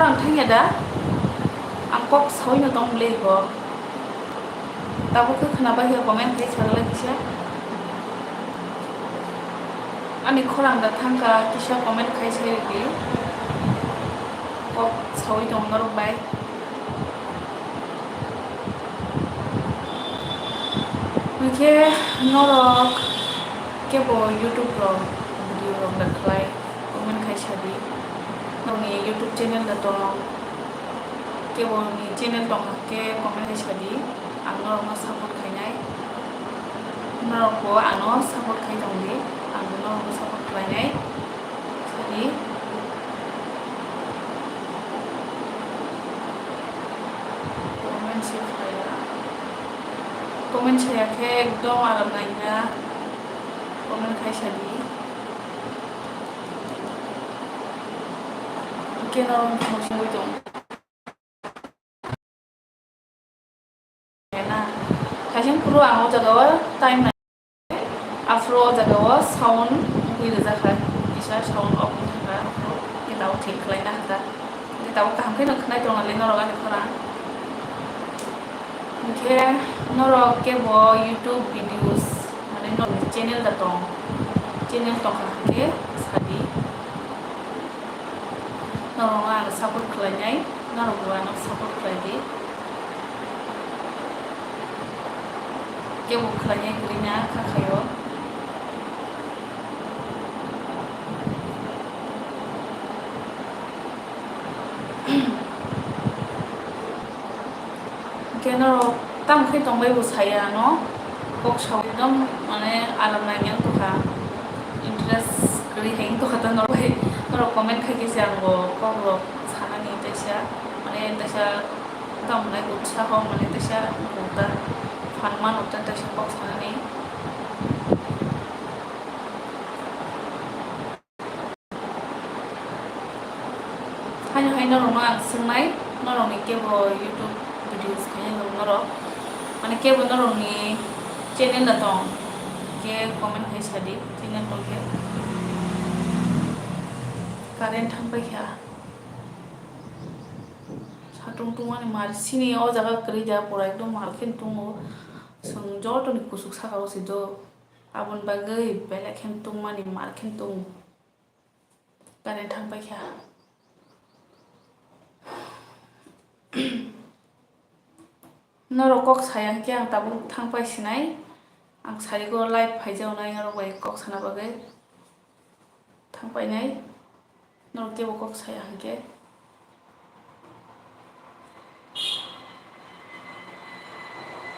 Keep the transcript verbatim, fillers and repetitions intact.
Ang thangya da, ang kok sawi no tong le bo. Tabuk khe khna bai khe comment khai sa lai kisa. Ani khorang da thangka kisa comment khai sa di. Kok sawi tong norok bai. Hwnkhe norok kebo YouTube rok video rok da khlai comment khai sa di. Nokni YouTube channel da tong. Kebo ni channel tong khe comment khai sa di. Ang norokno support khainai. Norok bo ano support khai tong di. Ang norokno support khlainai. Sadi. Comment se khlaiya. Comment saya khe ekdom aram naina. Comment khai sadi. Keno mosong bui tong. Kaisa phuru ang o jaga o time nai, aphuru o jaga o sound wngwi rijak kha, kisa sound off wngkha, aphuru khe tabuk thik khlai na kha ta. Khe tabuk kaham khe no khwnai tong nai norok ani khorang. Hinkhe norok kebo YouTube videos, mane norok channel da tong, channel tong kha khe sadi. Norok ang support khlainai, norok bo ano support khlai di. Kebo khlainai kwrwi na kha khaio. Hwnkhe norok tamo khe tongbai bo saya ano, kok sao ekdom mane aram nai wng tongkha, interest kwrwi hai wng tongkha ta norok bai, norok comment khai khe se ang bo kok rok sanani teisa mane teisa tamo nai utsaho mane teisa uta phan mano ta teisa kok sanani. Haino hai norokno ang swngnai, norokni kebo YouTube videos khaina nung norok, mane kebo norokni channel da tong, khe comment khai sadi, channel tong khe. Current thang paikha. Satung tungmani mar sini o jaga kwrwi da pura ekdom mar khe tongo. Chwng jotoni kusuk saka o se do. Aboni bagwi belek khe tungmani mar khe tongo. Current thang paikha. Norok kok saya hinkhe ang tabuk thang pai sinai. Ang sarigo live phaijaknai norok bai kok sana bagwi. Thang painai. Norok kebo kok saya hinkhe.